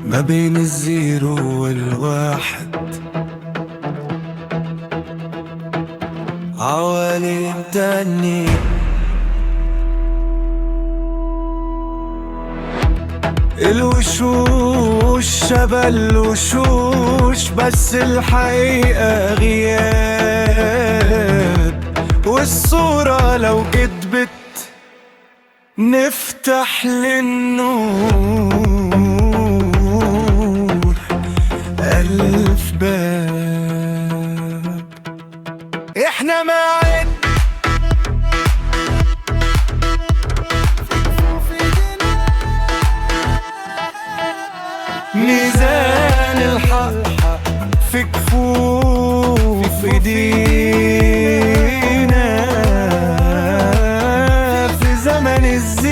ما بين ال zero والواحد، عوالم تاني. الوشوش شبه الوشوش، بس الحقيقة غياب، والصورة لو كدبت نفتح للنور ألف باب. احنا معد ميزان الحق في كفوف ايدينا، في زمن الزيف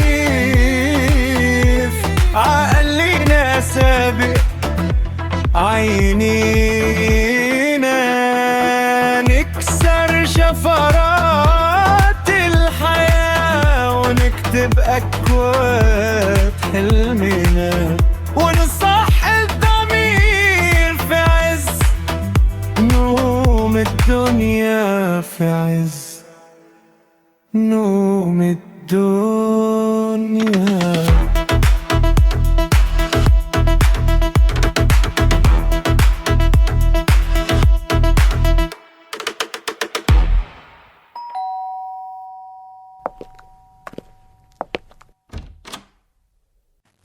عقلنا سابق عينينا، نكسر شفرات الحياة ونكتب أكواد حلمنا، ونصح الضمير في عز نوم الدنيا، في عز نوم الدنيا.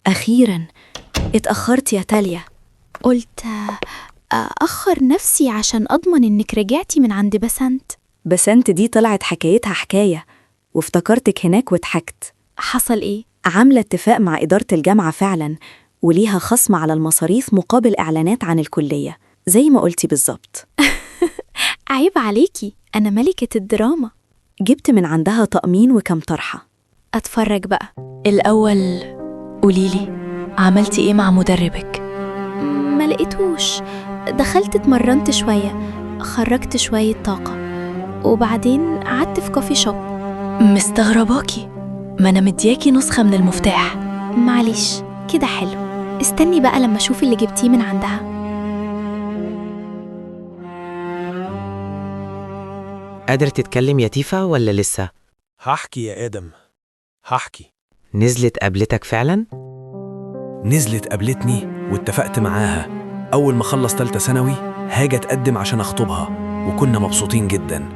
أخيراً اتأخرت يا تاليا. قلت أأخر نفسي عشان أضمن إنك رجعتي من عند بسنت. بسنت دي طلعت حكايتها حكاية، وافتكرتك هناك وضحكت. حصل إيه؟ عاملة اتفاق مع إدارة الجامعة فعلا، وليها خصم على المصاريف مقابل إعلانات عن الكلية زي ما قلتي بالظبط. عيب عليكي، أنا ملكة الدراما. جبت من عندها طقمين وكم طرحة. أتفرج بقى. الأول قوليلي عملتي إيه مع مدربك؟ ما لقيتوش، دخلت اتمرنت شوية، خرجت شوية طاقة، وبعدين قعدت في كوفي شوب. مستغرباكي، ما أنا مدياكي نسخة من المفتاح. معلش كده حلو، استني بقى لما أشوف اللي جبتيه من عندها. قادر تتكلم يا تيفا ولا لسه؟ هحكي يا آدم، هحكي. نزلت قابلتك فعلا؟ نزلت قابلتني واتفقت معاها. أول ما أخلص تالتة ثانوي هاجي أتقدم عشان أخطبها، وكنا مبسوطين جدا.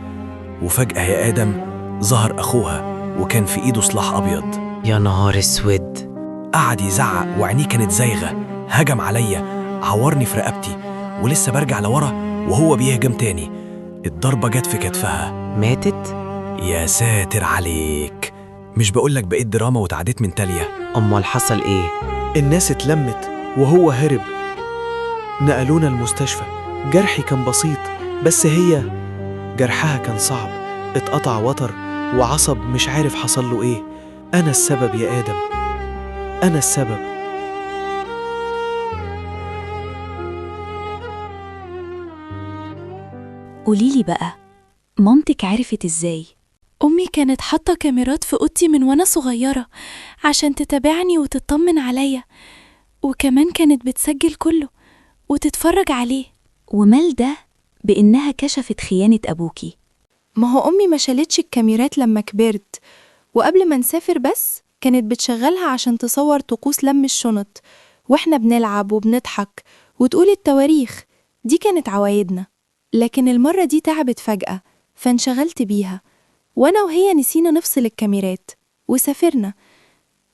وفجأة يا آدم ظهر أخوها وكان في إيده سلاح أبيض. يا نهار اسود. قعد يزعق وعينيه كانت زايغة، هجم عليا عورني في رقبتي، ولسه برجع لورا وهو بيهجم تاني. الضربة جت في كتفها. ماتت؟ يا ساتر عليك، مش بقولك بقيت دراما وتعديت من تالية. أمال حصل إيه؟ الناس اتلمت وهو هرب، نقلونا المستشفى. جرحي كان بسيط، بس هي جرحها كان صعب، اتقطع وتر وعصب مش عارف حصل له ايه. انا السبب يا آدم، انا السبب. قوليلي بقى، مامتك عرفت إزاي؟ أمي كانت حاطة كاميرات في أوضتي من وأنا صغيرة عشان تتابعني وتطمن عليا، وكمان كانت بتسجل كله وتتفرج عليه. ومال ده بإنها كشفت خيانة أبوكي؟ ما هو أمي ما شالتش الكاميرات لما كبرت، وقبل ما نسافر بس كانت بتشغلها عشان تصور طقوس لم الشنط وإحنا بنلعب وبنضحك وتقول التواريخ. دي كانت عوايدنا. لكن المرة دي تعبت فجأة فانشغلت بيها، وأنا وهي نسينا نفصل الكاميرات وسافرنا.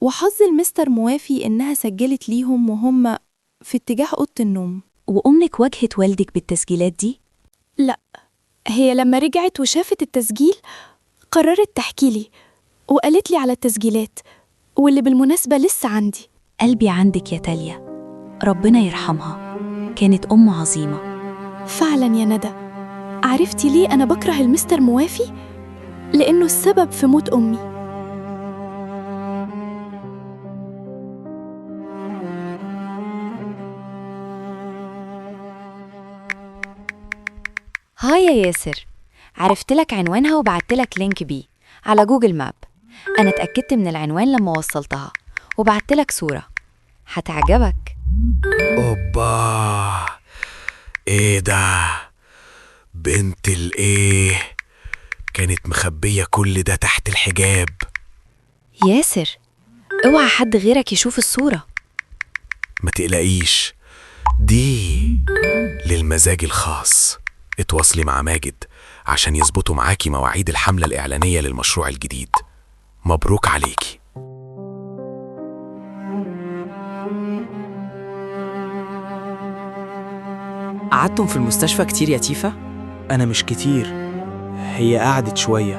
وحظ المستر موافي إنها سجلت ليهم وهم في اتجاه أوضة النوم. وأمك واجهت والدك بالتسجيلات دي؟ لا، هي لما رجعت وشافت التسجيل قررت تحكي لي، وقالت لي على التسجيلات، واللي بالمناسبة لسه عندي. قلبي عندك يا تاليا، ربنا يرحمها، كانت أم عظيمة. فعلا يا ندى، عرفتي ليه أنا بكره المستر موافي؟ لأنه السبب في موت أمي. Hi يا ياسر، عرفت لك عنوانها وبعت لك link بيه على Google Map. أنا اتأكدت من العنوان لما وصلتها وبعت لك صورة هتعجبك. أوبا، إيه ده؟ بنت الإيه؟ كانت مخبية كل ده تحت الحجاب. ياسر، اوعى حد غيرك يشوف الصورة. ما تقلقيش، دي للمزاج الخاص. اتواصلي مع ماجد عشان يظبطوا معاكي مواعيد الحملة الإعلانية للمشروع الجديد. مبروك عليكي. قعدتم في المستشفى كتير يا تيفا؟ أنا مش كتير، هي قعدت شوية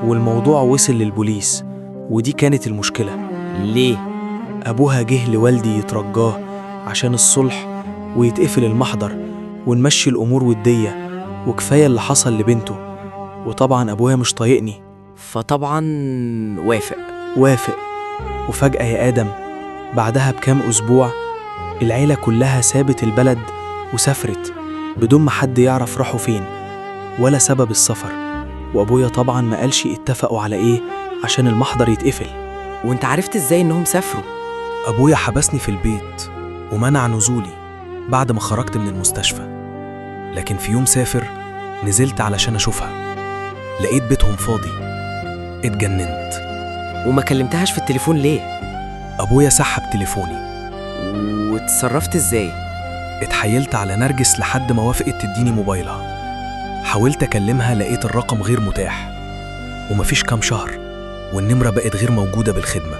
والموضوع وصل للبوليس، ودي كانت المشكلة. ليه؟ أبوها جه لوالدي يترجاه عشان الصلح ويتقفل المحضر ونمشي الأمور ودية، وكفاية اللي حصل لبنته. وطبعا أبوها مش طايقني. فطبعا وافق. وافق. وفجأة يا آدم بعدها بكام أسبوع العيلة كلها سابت البلد وسافرت بدون ما حد يعرف راحوا فين ولا سبب السفر. وأبويا طبعا ما قالش اتفقوا على إيه عشان المحضر يتقفل. وانت عرفت ازاي انهم سافروا؟ أبويا حبسني في البيت ومنع نزولي بعد ما خرجت من المستشفى، لكن في يوم سافر نزلت علشان أشوفها، لقيت بيتهم فاضي. اتجننت. وما كلمتهاش في التليفون ليه؟ أبويا سحب تليفوني. واتصرفت ازاي؟ اتحايلت على نرجس لحد ما وافقت تديني موبايلها. حاولت أكلمها لقيت الرقم غير متاح، ومفيش كام شهر والنمرة بقت غير موجودة بالخدمة.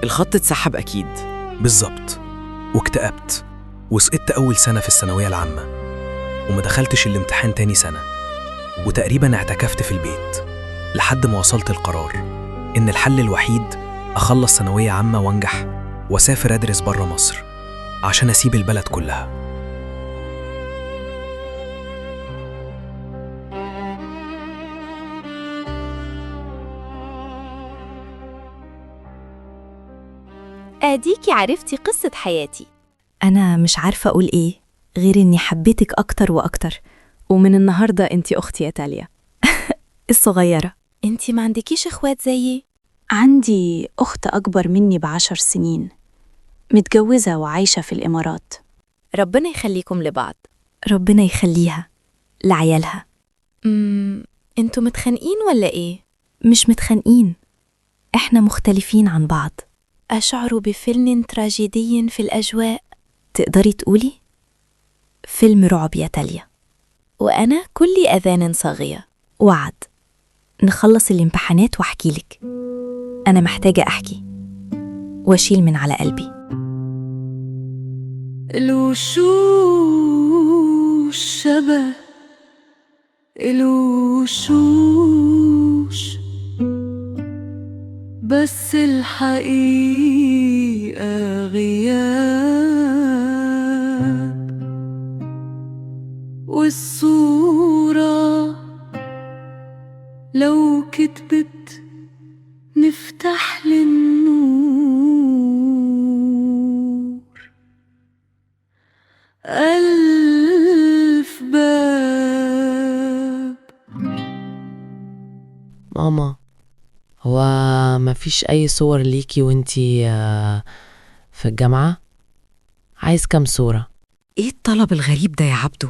الخط اتسحب أكيد. بالظبط. واكتئبت وسقطت أول سنة في الثانوية العامة، وما دخلتش الامتحان تاني سنة، وتقريبا اعتكفت في البيت لحد ما وصلت القرار إن الحل الوحيد أخلص ثانوية عامة وأنجح وأسافر أدرس برا مصر عشان أسيب البلد كلها. أديكي عرفتي قصة حياتي. أنا مش عارفة أقول إيه غير إني حبيتك أكتر وأكتر، ومن النهاردة أنتي أختي يا تاليا الصغيرة. انتي ما عندكيش اخوات زيي؟ عندي أخت أكبر مني ب10 سنين، متجوزة وعايشة في الإمارات. ربنا يخليكم لبعض. ربنا يخليها لعيالها. انتوا متخانقين ولا ايه؟ مش متخانقين، إحنا مختلفين عن بعض. أشعر بفيلم تراجيدي في الأجواء. تقدري تقولي فيلم رعب يا تاليا. وأنا كل أذان صاغية. وعد نخلص الامتحانات واحكيلك. أنا محتاجة أحكي وأشيل من على قلبي. الوشوش شبه الوشوش، بس الحقيقة غياب، والصورة لو كتبت نفتح للنور 1000 باب. ماما، هو مفيش أي صور ليكي وانتي في الجامعة؟ عايز كام صورة؟ ايه الطلب الغريب ده يا عبدو؟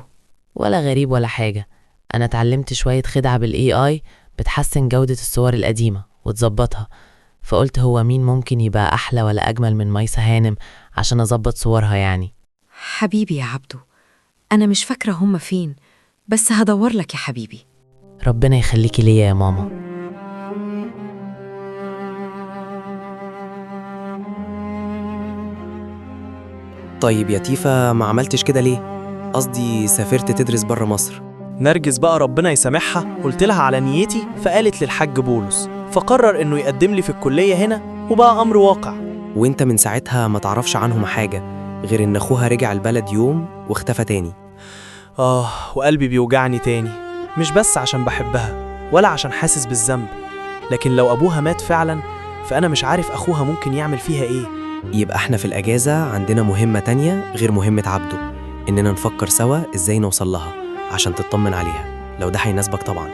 ولا غريب ولا حاجة، أنا اتعلمت شوية خدعة بال AI بتحسن جودة الصور القديمة وتظبطها، فقلت هو مين ممكن يبقى أحلى ولا أجمل من ميسة هانم عشان أظبط صورها يعني. حبيبي يا عبدو، أنا مش فاكرة هما فين، بس هدور لك يا حبيبي. ربنا يخليكي ليا يا ماما. طيب يا تيفا، ما عملتش كده ليه؟ قصدي سافرت تدرس بره مصر. نرجس بقى ربنا يسامحها، قلت لها على نيتي فقالت للحاج بولس، فقرر إنه يقدم لي في الكلية هنا، وبقى أمر واقع. وانت من ساعتها ما تعرفش عنهم حاجة غير ان اخوها رجع البلد يوم واختفى تاني. وقلبي بيوجعني تاني، مش بس عشان بحبها ولا عشان حاسس بالذنب، لكن لو أبوها مات فعلا فأنا مش عارف أخوها ممكن يعمل فيها إيه. يبقى احنا في الأجازة عندنا مهمة تانية غير مهمة عبده، إننا نفكر سوا إزاي نوصل لها عشان تطمن عليها، لو ده هيناسبك طبعا.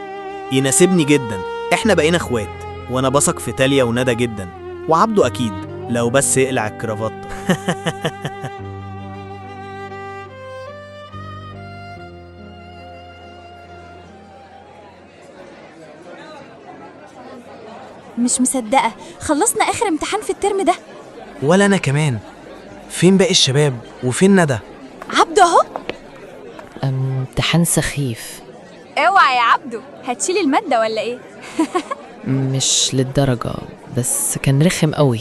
يناسبني جدا، احنا بقينا اخوات، وانا بثق في تاليا وندى جدا، وعبده اكيد لو بس يقلع الكرافات. مش مصدقة خلصنا آخر امتحان في الترم ده. ولا أنا كمان. فين باقي الشباب وفين ندى؟ عبده أهو. امتحان سخيف. اوعى يا عبدو، هتشيل المادة ولا ايه؟ مش للدرجة، بس كان رخم قوي.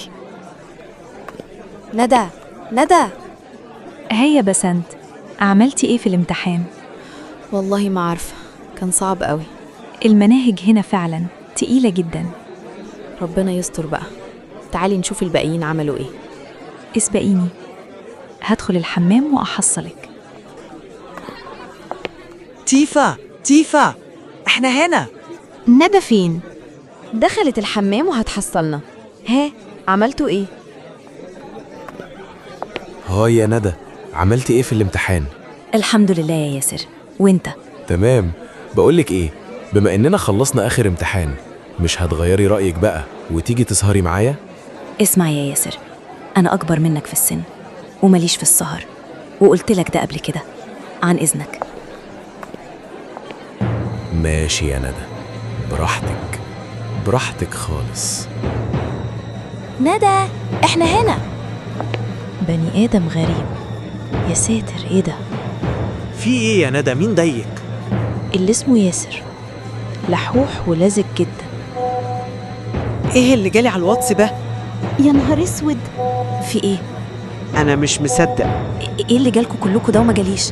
ندى، ندى. هيا بسنت، عملتي إيه في الامتحان؟ والله ما عارفة، كان صعب قوي. المناهج هنا فعلا تقيلة جدا. ربنا يستر بقى. تعالي نشوف الباقيين عملوا ايه. اسبقيني، هدخل الحمام وأحصلك. تيفا، تيفا، احنا هنا. ندى فين؟ دخلت الحمام وهتحصلنا. ها، عملتوا ايه؟ hi يا ندى، عملتي ايه في الامتحان؟ الحمد لله يا ياسر، وانت؟ تمام. بقولك ايه، بما اننا خلصنا اخر امتحان، مش هتغيري رأيك بقى وتيجي تسهري معايا؟ اسمع يا ياسر، أنا أكبر منك في السن ومليش في السهر، وقلت لك ده قبل كده. عن إذنك. ماشي يا ندى، براحتك، براحتك خالص. ندى، احنا هنا. بني آدم غريب، يا ساتر، ايه ده؟ في ايه يا ندى؟ مين ضايقك؟ اللي اسمه ياسر لحوح ولزج جدا. ايه اللي جالي على الواتس ده؟ يا نهار اسود، في ايه؟ انا مش مصدق. ايه اللي جالكوا كلكوا ده وما جاليش؟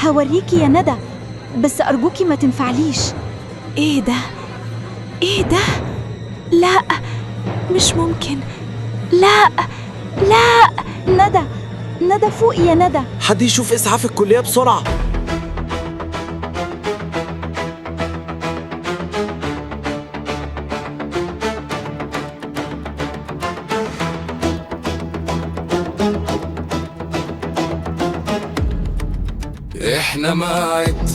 هوريكي يا ندى، بس أرجوكي ما تنفعليش. ايه ده؟ ايه ده؟ لا، مش ممكن. لا لا، ندى، ندى فوقي يا ندى. حد يشوف اسعاف الكلية بسرعة. احنا معت،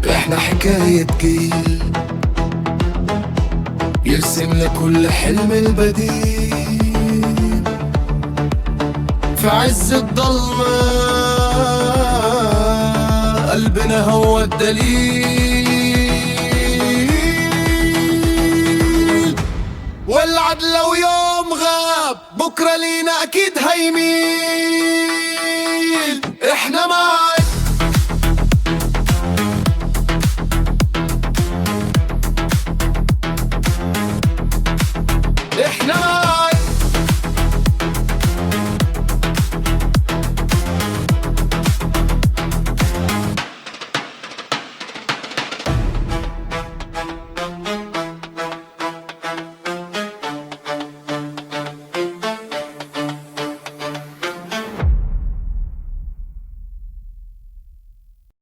احنا حكاية جيل يرسم لكل حلم البديل في عز الضلمة. قلبنا هو الدليل، والعدل لو يوم غاب بكرة لينا أكيد هيميل. احنا مع